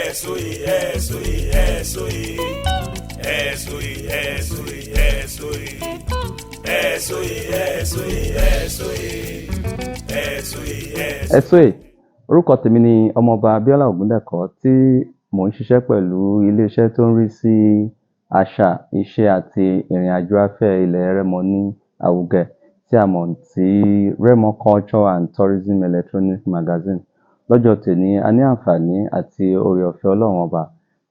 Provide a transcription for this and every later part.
Ẹ̀sùn ẹ̀sùn ẹ̀sùn ẹ̀sùn ẹ̀sùn ẹ̀sùn ẹ̀sùn ẹ̀sùn ẹ̀sùn ẹ̀sùn ẹ̀sùn. Ẹ̀sùn orúkọ tèmi ni Ọmọọba Abíọ́lá Ògúndẹ̀kọ́, tí mò ń ṣiṣẹ́ pẹ̀lú iléeṣẹ́ tó ń rí sí àṣà, ìṣe àti ìrìn àjò afẹ́ ilẹ̀ Rẹ́mọ ní Àwùgẹ, tí a mọ̀ sí Rẹ́mọ Culture and Tourism Electronic Magazine. Lọ́jọ́ tòní, a ní àǹfààní àti oore ọ̀fẹ́ Ọlọ́run Ọba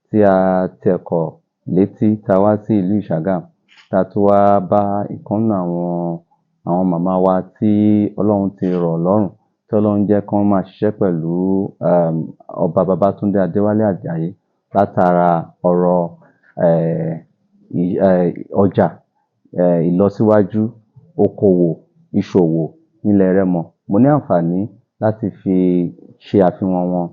tí a tẹkọ̀ létí tá a wá sí ìlú Ìṣàgàm, tá a tún wá bá ìkan nínú àwọn màmá wa tí Ọlọ́run ti rọ̀ lọ́rùn, tí Ọlọ́run jẹ́ kán máa ṣiṣẹ́ pẹ̀lú Ọba Babátúndé Adéwálé Àjàyí látara ọ̀rọ̀ ọjà, ìlọsíwájú okòwò, ìṣòwò nílẹ̀ Rẹ́mọ. Mo ní àǹfààní láti fi ṣe àfihàn wọn,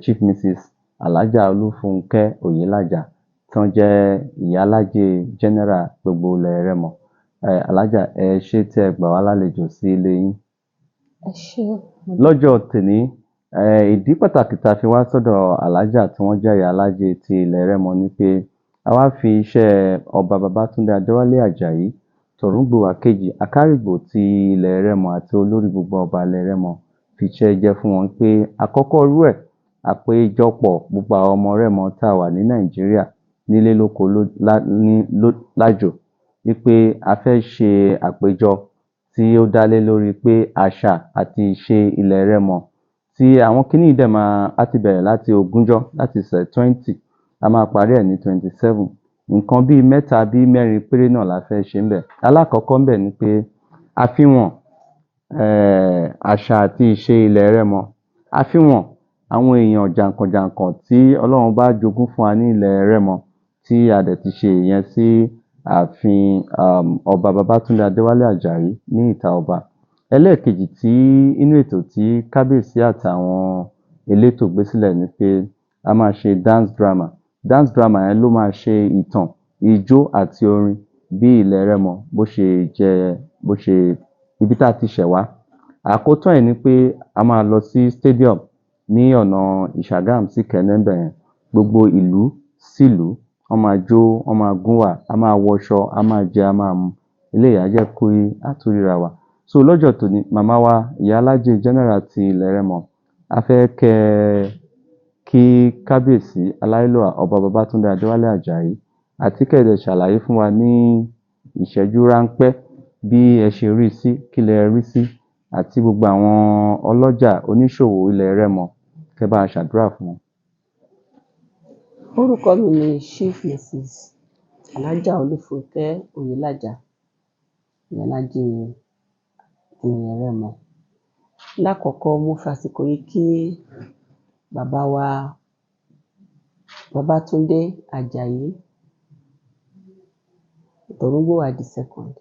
Chief Mrs. Alhaja Olúfúnkẹ́ Oyèlájà, tí wọ́n jẹ́ Ìyálájé General gbogbo ilẹ̀ Rẹ́mọ. Alhaja, ẹ ṣé tí ẹ gbà wá lálejò sí ilé yín. Ẹ ṣé. Lọ́jọ́ tòní, ìdí pàtàkì tá a fi wá sọ́dọ̀ Alhaja tí wọ́n jẹ́ Ìyálájé ti ilẹ̀ Rẹ́mọ ni pé a wá fi iṣẹ́ Ọba Babátúndé Adéwálé Àjàyí Tọ̀rúngbòwà kejì, Akárìgbò ti ilẹ̀ Rẹ́mọ àti olórí gbogbo ọba ilẹ̀ Rẹ́mọ, fi iṣẹ́ jẹ́ fún wọn pé àkọ́kọ́ irú ẹ̀, àpéjọpọ̀ gbogbo àwọn ọmọ Rẹ́mọ tá a wà ní Nàìjíríà, nílé lóko ní lájò, wípé a fẹ́ ṣe àpéjọ tí ó dá lé lórí pé àṣà àti ìṣe ilẹ̀ Rẹ́mọ, tí àwọn kiní yìí dẹ̀ máa á ti bẹ̀rẹ̀ láti ogúnjọ́, láti 20, a máa parí ẹ̀ ní 27. Nǹkan bíi mẹ́ta bíi mẹ́rin péré náà la fẹ́ ṣe ńbẹ̀. Alákọ̀ọ́kọ́ ńbẹ̀ ni pé àfihàn àṣà àti ìṣe ilẹ̀ Rẹ́mọ, àfihàn àwọn èèyàn jàǹkànjàǹkàn tí Ọlọ́run bá jogún fún wa ní ilẹ̀ Rẹ́mọ, tí a dẹ̀ ti ṣe ìyẹn sí ààfin Ọba Babátúndé Adéwálé Àjàyí ní Ìta Ọba. Ẹlẹ́ẹ̀kejì tí inú ètò tí kábíyèsí àtàwọn elétò gbé sílẹ̀ ni pé a máa ṣe dance drama. Dance drama yẹn ló máa ṣe ìtàn ijó àti orin bí ilẹ̀ Rẹ́mọ bó ṣe jẹ́, bó ṣe ibi tá a ti ṣẹ̀ wá. Àkótán ẹ̀ ni pé a máa lọ sí stadium ní ọ̀nà Ìṣàgàm sí Ìkẹ́nnẹ́ ńbẹ̀ yẹn. Gbogbo ìlú sílùú, wọ́n máa jó, wọ́n máa gúnwà, a máa wọṣọ, a máa jẹ, a máa mu. Eléyìí á jẹ́ kí á tún ríra wa. So lọ́jọ́ tòní, màmá wa Ìyálájé General ti ilẹ̀ Rẹ́mọ, a fẹ́ kẹ́ ẹ kí kábíyèsí aláyélúwà Ọba Babátúndé Adéwálé Àjàyí, àti kẹ́ ẹ dẹ̀ ṣàlàyé fún wa ní ìṣẹ́jú ráńpẹ́ bí ẹ ṣe rí i sí, kí lẹ rí sí, àti gbogbo àwọn ọlọ́jà oníṣòwò ilẹ̀ Rẹ́mọ, kẹ́ bá wa ṣàdúrà fún wọn. Orúkọ mi ni Chief Mrs. Alhaja Olúfúnkẹ́ Oyèlájà, Ìyálájé ilẹ̀ Rẹ́mọ. Lákọ̀ọ́kọ́, mo fi àsìkò yìí kí bàbá wa Babátúndé Àjàyí Tọ̀rúngbòwà the second.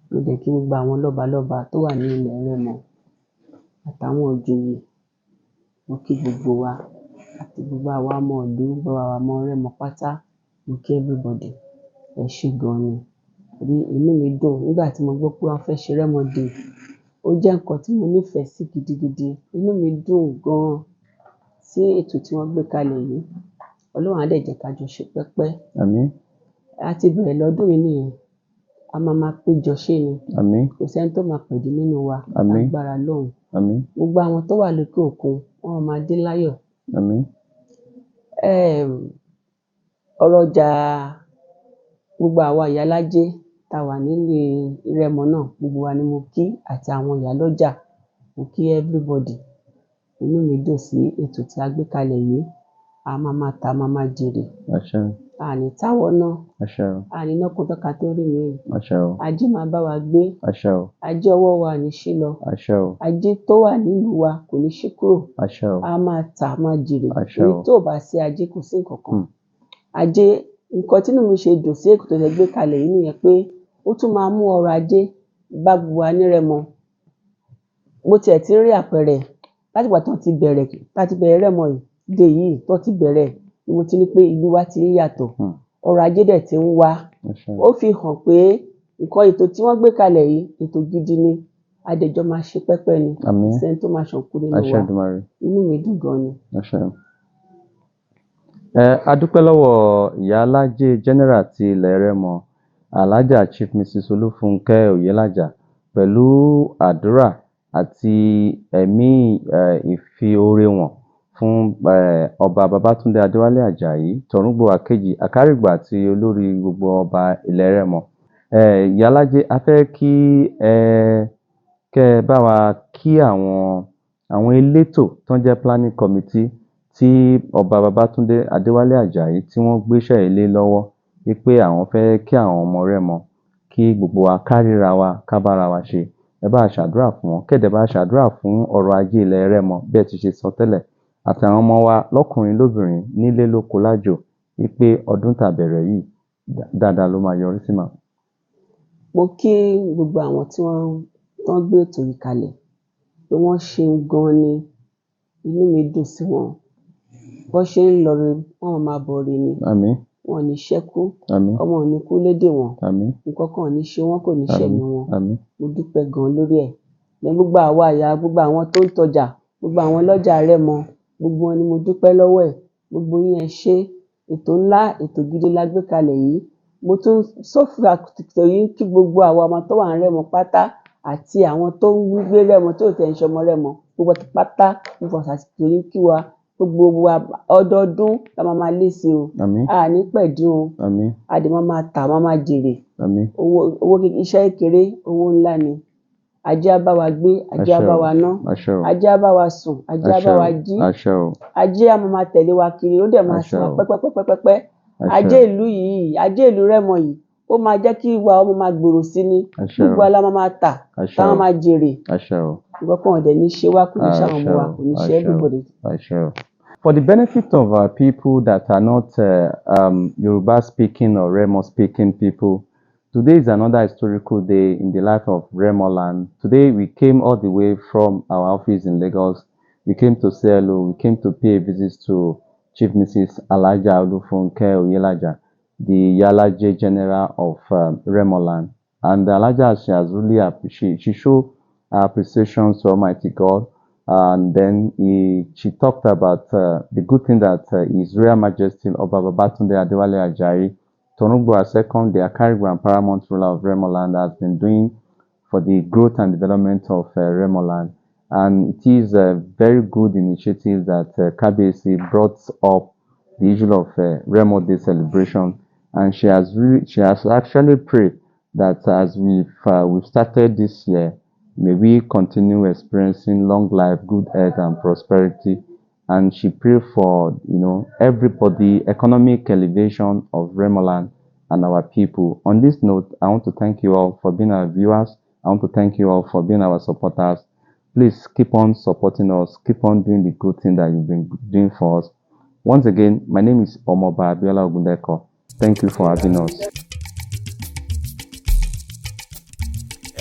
Mo dẹ̀ kí gbogbo àwọn lọ́balọ́ba tó wà ní ilẹ̀ Rẹ́mọ àtàwọn ìjòyè. Mo kí gbogbo wa àti gbogbo àwa ọmọ ìlú, gbogbo àwa ọmọ Rẹ́mọ pátá. Mo kí everybody. Ẹ ṣé gan ni. Torí inú mi dùn nígbà tí mo gbọ́ pé wọ́n fẹ́ ṣe Rẹ́mọ Day. Ó jẹ́ nǹkan tí mo nífẹ̀ẹ́ sí gidigidi. Inú mi dùn gan sí ètò tí wọ́n gbé kalẹ̀ yìí. Ọlọ́run á dẹ̀ jẹ́ ká jọ ṣe pẹ́pẹ́. Àmín. A ti bẹ̀rẹ̀ lọ́dún yìí nìyẹn. A máa máa péjọ ṣé ni. Àmín. Kò sẹ́ni tó máa pẹ̀dí nínú wa. Àmín. Lágbára Ọlọ́run. Àmín. Gbogbo àwọn tó wà lókè òkun, wọ́n máa dé láyọ̀. Àmín. Ọ̀rọ̀ ọjà, gbogbo àwa ìyálájé tá a wà nílé Rẹ́mọ náà, gbogbo wa ni mo kí, àti àwọn ìyálọ́jà. Mo kí everybody. Inú mi dùn sí ètò tí a gbé kalẹ̀ yìí. A máa máa ta, a máa máa jèrè. Àṣẹ. A ní táwọ́ ná. Àṣẹ o. A ní nákun tán ká tó rí míì. Àṣẹ o. Ajé máa bá wa gbé. Àṣẹ o. Ajé ọwọ́ wa ò ní ṣí lọ. Àṣẹ o. Ajé tó wà nílùú wa kò ní ṣí kúrò. Àṣẹ o. A máa tà, a máa jèrè. Àṣẹ Torí o. tó bá sí ajé, kò sí nǹkan kan. Ajé, nǹkan tí inú mi ṣe dùn sí ètò tẹ́ gbé kalẹ̀ yìí nìyẹn, pé ó tún máa mú ọrọ̀ ajé bá gbogbo wa ní Rẹ́mọ. Mo tiẹ̀ ti ń rí àpẹẹrẹ látìgbà tó ti bẹ̀rẹ̀, tá ti bẹ̀rẹ̀ Rẹ́mọ yìí dé yìí, tó ti bẹ̀rẹ̀ ni mo ti ní pé ìlú wa ti ń yàtọ̀. Ọrọ̀ ajé dẹ̀ ti ń wá. Àṣẹ. Ó fi hàn pé nǹkan ètò tí wọ́n gbé kalẹ̀ yìí, ètò gidi ni. A dẹ̀ jọ máa ṣe pẹ́pẹ́ ni. Àmín. Kò sẹ́ni tó máa ṣànkú nínú Àṣẹ wa. Èdùmàrè. Inú mi dùn gan ni. Àṣẹ. A dúpẹ́ lọ́wọ́ Ìyálájé General ti ilẹ̀ Rẹ́mọ, Alhaja Chief Mrs. Olúfúnkẹ́ Oyèlájà, pẹ̀lú àdúrà àti ẹ̀mí ìfi oore wọn fún Ọba Babátúndé Adéwálé Àjàyí, Tọ̀rúngbòwà kejì, Àkárìgbò àti olórí gbogbo ọba ilẹ̀ Rẹ́mọ. Ìyálájé, a fẹ́ kí ẹ kẹ́ ẹ bá wa kí àwọn elétò tó ń jẹ́ planning committee tí Ọba Babátúndé Adéwálé Àjàyí tí wọ́n gbéṣẹ́ yìí lé lọ́wọ́, wípé àwọn fẹ́ kí àwọn ọmọ Rẹ́mọ, kí gbogbo wa ká ríra wa, ká bára wa ṣe. Ẹ bá wa ṣàdúrà fún wọn, kẹ́ ẹ dẹ̀ bá wa ṣàdúrà fún ọrọ̀ ajé ilẹ̀ Rẹ́mọ bí ẹ ti ṣe sọ tẹ́lẹ̀, àtàwọn ọmọ wa lọ́kùnrin lóbìnrin, nílé lóko lájò, wípé ọdún tá a bẹ̀rẹ̀ yìí, dáadáa ló máa yọrí sí mà. Mo kí gbogbo àwọn tí wọ́n tán gbé ètò yìí kalẹ̀ pé wọ́n ṣeun gan ni. Inú mi dùn sí wọn. Bọ́n ṣe ń lọ re, wọ́n máa bọ̀ re ni. Àmín. Wọn ò ní ṣẹ́kú. Àmín. Ọmọ ò ní kú lédè wọn. Àmín. Nǹkan kan ò ní ṣe wọ́n, kò ní Àmín. ṣẹ̀mí wọn. Àmín. Mo dúpẹ́ gan lórí ẹ̀. Ní gbogbo àwa ìyá, gbogbo àwọn tó ń tọjà, gbogbo àwọn ọlọ́jà Rẹ́mọ, gbogbo wọn ni mo dúpẹ́ lọ́wọ́ ẹ̀. Gbogbo yín, ẹ ṣé. Ètò ńlá, ètò gidi la gbé kalẹ̀ yìí. Mo tún sófin àsìkò yìí kí gbogbo àwa ọmọ tó wà ní Rẹ́mọ pátá àti àwọn tó ń gbé Rẹ́mọ tó tẹ̀ ń ṣọmọ Rẹ́mọ, gbogbo pátá, mo fọ àsìkò yìí kí wa, gbogbo wa. Ọdọọdún la máa máa lé sí o. Àmín. A ní pẹ̀dín o. Àmín. A dẹ̀ máa máa tà, máa máa jèrè. Àmín. Owó owó, iṣẹ́ kékeré, owó ńlá ni. Ajé á bá wa gbé, ajé á Àṣẹ bá o. wa ná. Àṣẹ o. Ajé á bá wa sùn, ajé á Àṣẹ bá o. wa jí. Àṣẹ o. Ajé á máa máa tẹ̀lé wa kiri, ó dẹ̀ máa Àṣẹ sìn wá o. pẹ́pẹ́pẹ́pẹ́pẹ́. Àṣẹ Ajé o. ìlú yìí, ajé ìlú Rẹ́mọ yìí, ó máa jẹ́ kí ìwà ọmọ máa gbòòrò sí ni. Àṣẹ Gbogbo o. wa la máa máa tà, Àṣẹ táwọn o. máa jèrè. Àṣẹ o. Nǹkan kan ò dẹ̀ ní ṣe wá, kò ní ṣe àwọn Àṣẹ ọmọ wa, o. kò ní ṣe Àṣẹ o. everybody. Àṣẹ o. For the benefit of our people that are not Yoruba speaking or Remo speaking people, today is another historical day in the life of Remoland. Today we came all the way from our office in Lagos. We came to say hello. We came to pay a visit to Chief Mrs. Alhaja Olufunke Oyelaja, the Iyalaje General of Remoland. And Alhaja, she has really appreciated, she showed her appreciation to Almighty God. And then she talked about the good thing that His Royal Majesty Oba Babatunde Adewale Ajayi, Torungbuwa II, the Akarigbo and Paramount ruler of Remoland, has been doing for the growth and development of Remoland. And it is a very good initiative that Kabiyesi brought up the issue of Remo Day celebration. And she has actually prayed that as we've started this year, may we continue experiencing long life, good health, and prosperity. And she prayed for everybody, economic elevation of Remoland and our people. On this note, I want to thank you all for being our viewers. I want to thank you all for being our supporters. Please keep on supporting us. Keep on doing the good thing that you've been doing for us. Once again, my name is Omoba Abiola Ogundeko. Thank you for having us.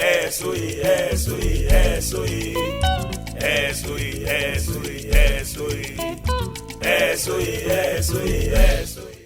Ẹ̀sùn yìí, ẹ̀sùn yìí, ẹ̀sùn yìí, ẹ̀sùn yìí, ẹ̀sùn yìí, ẹ̀sùn yìí, ẹ̀sùn yìí, ẹ̀sùn yìí, ẹ̀sùn yìí.